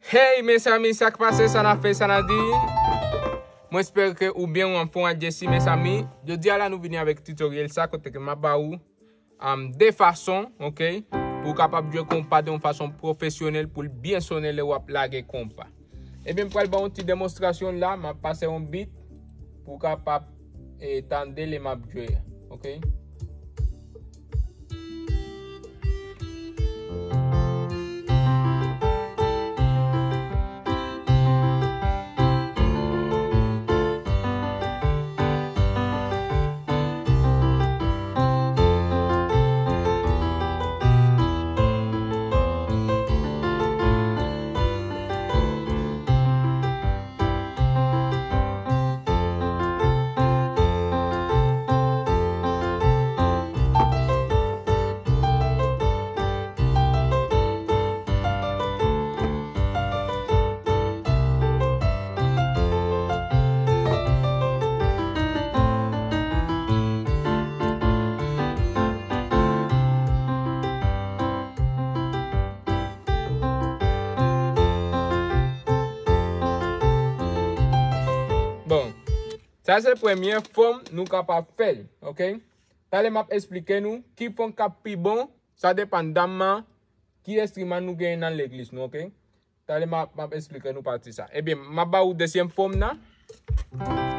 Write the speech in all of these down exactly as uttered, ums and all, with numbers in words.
Hey, mezanmi, sa k pase, sa n ap fè, sa n ap di? Mwen espere ke ou byen, ou anfòm, a Jesse, mezanmi. Jodi a la, nou vini avèk tutoriel sa, kote ke m ap ba ou, um, de fason, ok, pou w kapab jwe konpa de yon fason pwofesyonèl, pou l byen sonnen lè w ap lage konpa. Ebyen, m pral ba w yon ti demonstrasyon la, m ap pase yon beat pou w kapab, eh, tande lè m ap jwe, ok? Bon, sa se premye fòm nou kapab fè l, ok? Talè m ap esplike nou ki fòm k ap pi bon, sa depandaman ki enstriman nou genyen nan legliz nou, ok? Talè m ap, m ap esplike nou pati sa. Ebyen, m ap ba ou dezyèm fòm nan.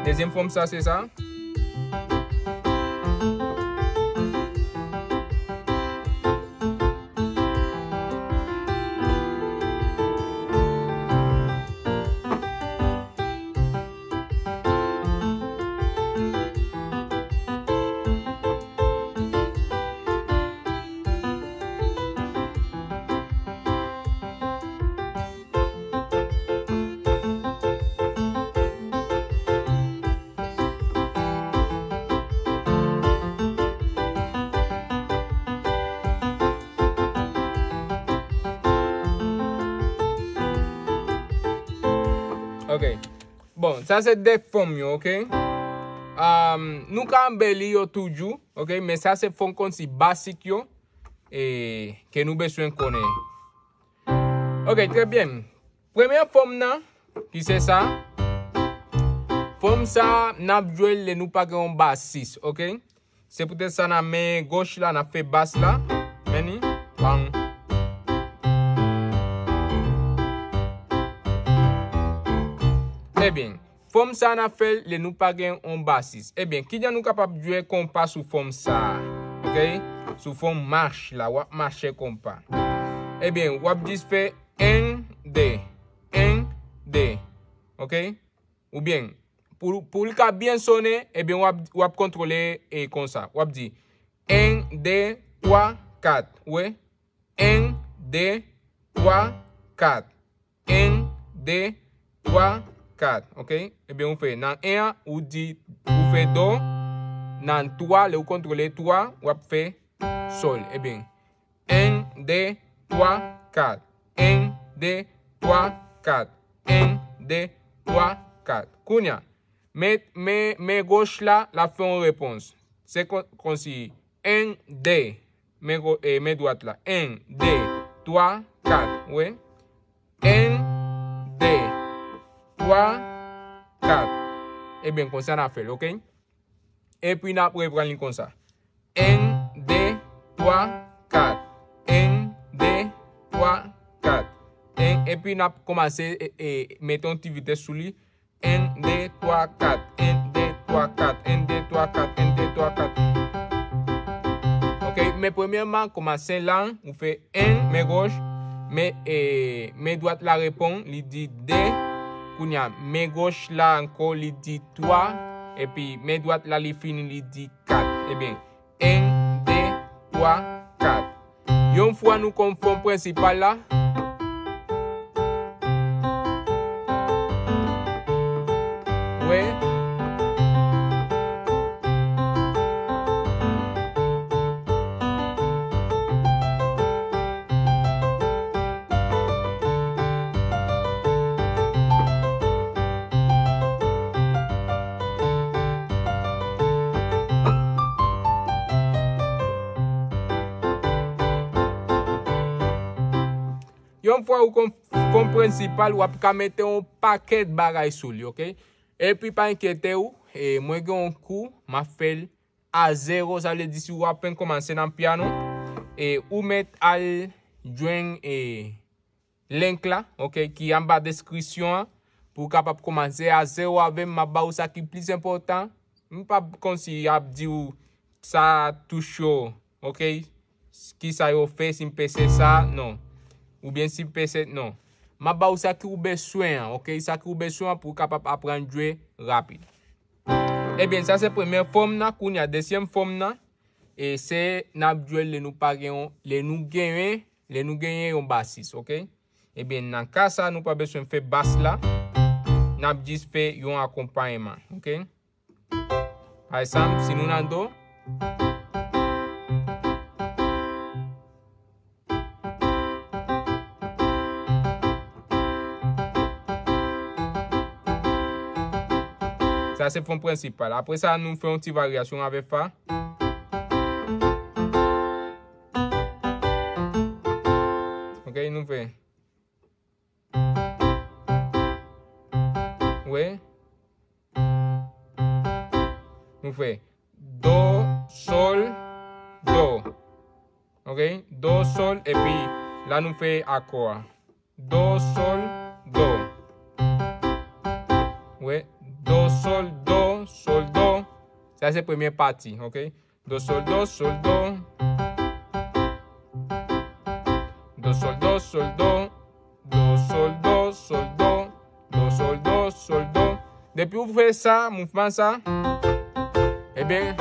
Dezyèm fòm sa, se sa. Ok. Bon, sa se de fòm yo, ok? Um, nou ka anbeli yo toujou, ok? Men sa se fòm konsi basik yo, e, ke nou bezwen konnen. Ok, trè byen. Premye fòm nan, ki se sa. Fòm sa, n ap jwe l lè nou pa gen yon basis, ok? Se poutèt sa nan men goch la, n ap fè bas la. Men ni. Bang. Ebyen, fòm sa n ap fè l lè nou pa gen yon basis. Ebyen, kijan nou kapab jwe konpa sou fòm sa a? Ok? Sou fòm mach la, w ap mache konpa. Ebyen, w ap jis fè en, de, en, de. Ok? Oubyen, pou, pou l ka byen sonnen, ebyen, w ap, w ap kontwole e konsa. W ap di, en, de, twa, kat. Ou wè? En, de, twa, kat. En, de, twa, kat. Ok? Ebyen, ou fè nan en an, ou di, ou fè do. Nan twa, lè ou kontwole twa, w ap fè sòl. Ebyen, en, de, twa, kat. En, de, twa, kat. En, de, twa, kat. Kounye a, men, men, men goch la, l ap fè yon repons. Se kon, konsi, en, de. Men go-, e, men dwat la. En, de, twa, kat. Wi. En, de, twa, kat. Ebyen, konsa n ap fè l, ok? Epi n ap reprann li konsa. En, de, twa, kat. En, de, twa, kat. En, epi n ap kòmanse, e, e, mete yon ti vitès sou li. En, de, twa, kat. En, de, twa, kat. En, de, twa, kat. En, de, twa, kat. Ok, men premyèman, kòmanse la, ou fè en, men goch, men, e, men dwat la reponn, li di de. Kounye a, men goch la ankò, li di twa. Epi, men dwat la, li fini, li di kat. Ebyen, en, de, twa, kat. Yon fwa nou konn fòm prensipal la. Wi. Yon fwa ou konn fon prensipal, w ap ka mete yon pakèt bagay sou li, oke? Epi pa enkyete w, e, mwen gen yon kou, m ap fè l a zewo, sa vle di si w apenn kòmanse nan pyano, e, ou mèt al jwenn, e, link la, oke, ki anba deskripsyon an, pou w kapab kòmanse a zewo avè m, m ap ba w sa ki plis enpòtan. M p ap kòmsi ap di w sa touch yo, oke, kisa yo fè, si m pèse sa, non. Oubyen si m pèse, non. M ap ba w sa ki w beswen an, oke, sa ki w beswen an pou w kapab aprann jwe rapid. Ebyen, sa se premye fòm nan, kounye a dezyèm fòm nan, e se n ap jwe lè nou pa gen yon, lè nou genyen, lè nou genyen yon basis, oke? Ebyen, nan ka sa, nou pa bezwen fè bas la, n ap jis fè yon akonpayman, oke? Pa egzanp, si nou nan do, sa se fon prensipal. Apre sa, nou fè yon ti varyasyon avè fa. Ok, nou fè. Wi. Nou fè do, sol, do. Ok? Do, sol, epi la nou fè akò a. Do, sol, do. Wi. Do, sol, do, sol, do. Sa se premye pati, ok? Do, sol, do, sol, do. Do, sol, do, sol, do. Do, sol, do, sol, do. Do, sol, do, sol, do. Depi ou fè sa, mouvman sa, ebyen,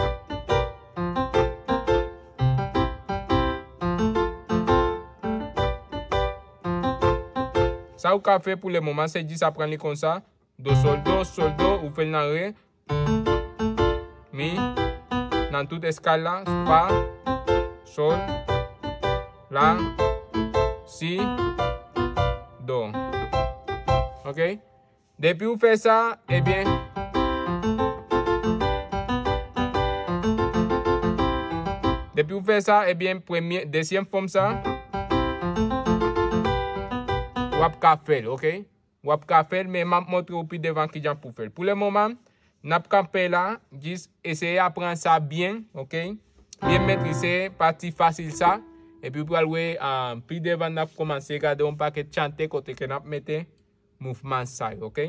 sa ou ka fè pou le moman, se jis aprann li konsa. Do, sol, do, sol, do, ou fè l nan re, mi, nan tout eskal la, fa, sol, la, si, do. Ok? Depi ou fè sa, ebyen, depi ou fè sa, ebyen, premye, dezyèm fòm sa, w ap ka fè l, ok? W ap ka fè l, men m ap montre w pi devan kijan pou fè l. Pou le moman, n ap kanpe la, jis eseye aprann sa byen, ok? Byen metrize pati fasil sa, epi w pral wè, ah, pi devan n ap kòmanse gade yon pakèt chante kote ke n ap mete mouvman sa yo, ok?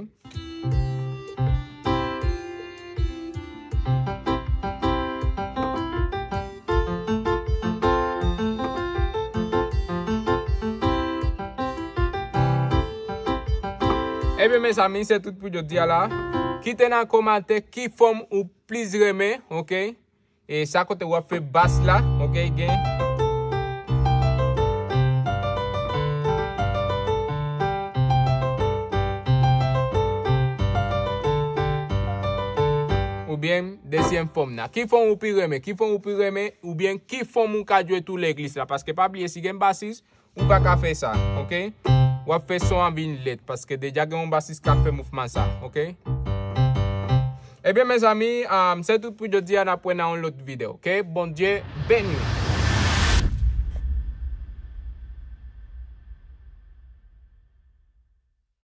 Ebyen, mezanmi, se tout pou jodi a la. Kite nan kòmantè ki fòm ou plis renmen, ok? E sa kote w ap fè bas la, ok, gen. Oubyen dezyèm fòm nan. Ki fòm ou pi renmen? Ki fòm ou pi renmen? Oubyen ki fòm ou ka jwe tou legliz la? Paske pa bliye, si gen basis, ou pa ka fè sa, ok? W ap fè son an vin lèd, paske deja gen yon basis k ap fè mouvman sa, ok? Ebyen, mezanmi, um, se tout pou jodi a, n ap wè nan yon lòt videyo, ok? Bondye beni w.